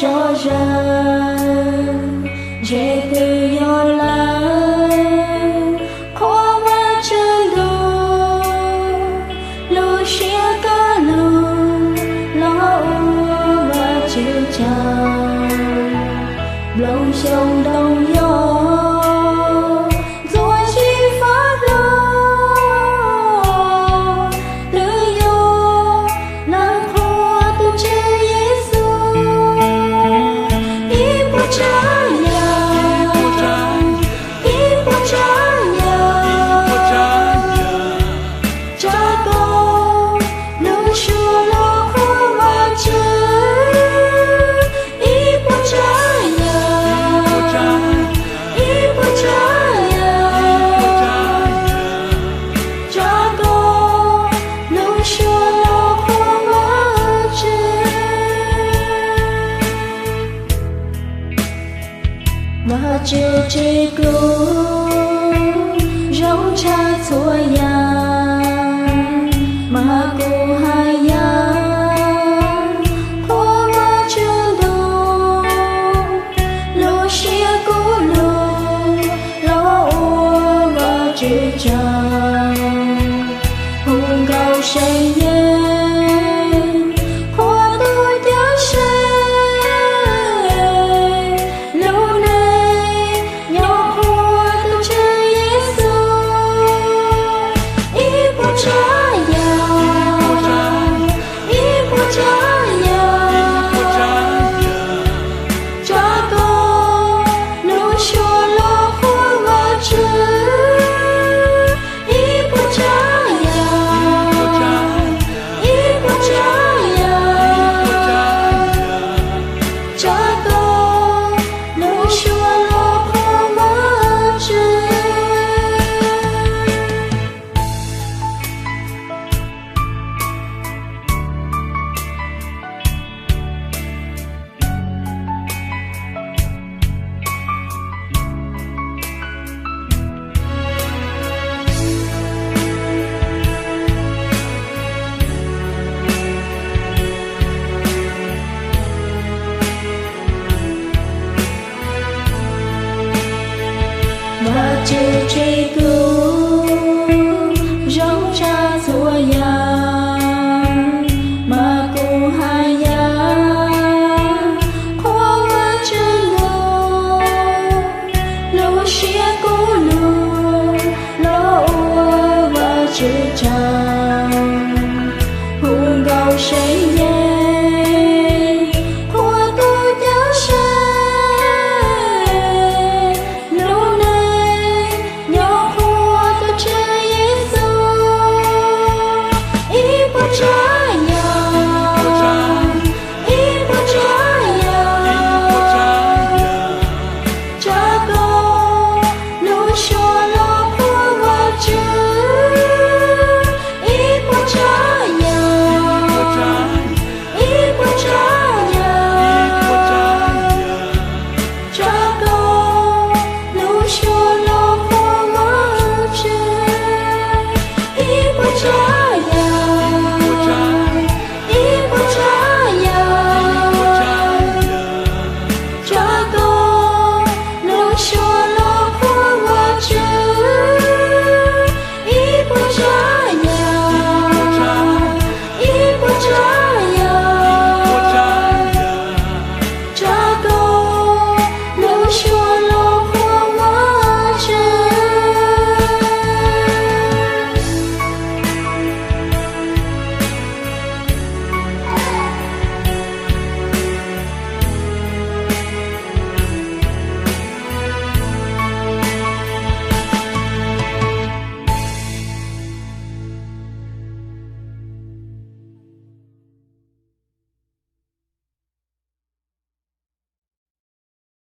Tso zam, ntshe twb yog lawm, qhuas Vajtswv ntuj, lub siab kaj lug los ua Vajtswv tsaug. Nplooj xyoob ntoo yog ntxuav tsis faj lug, twb yog lawv qhuas tus Tswv Yexus. Ib puas tsav yam, ib puas tsav yam, tsa kom lub suab los qhuas Vajtswv. Ib puas tsav yam, ib puas tsav yam, tsa kom lub suab los qhuas Vajtswv. Vajtswv tsev kub zoo tshaj txhua yam, mas kuv haj yam qhuas Vajtswv ntuj, lub siab kub lug los ua Vajtswv tsaug. Hu nkauj seev yees qhuas tus Cawm Seej, lub neej nyob qhuas tus Tswv Yexus. Ib puas tsav yam, ib puas tsav yam, tsa kom lub suab los qhuas Vajtswv. Ib puas tsav yam, ib puas tsav yam, tsa kom lub suab los qhuas Vajtswv. Vajtswv tsev kub zoo tshaj txhua yam, mas kuv haj yam qhuas Vajtswv ntuj, lub siab kub lug los ua Vajtswv tsaug. Hu nkauj seev yees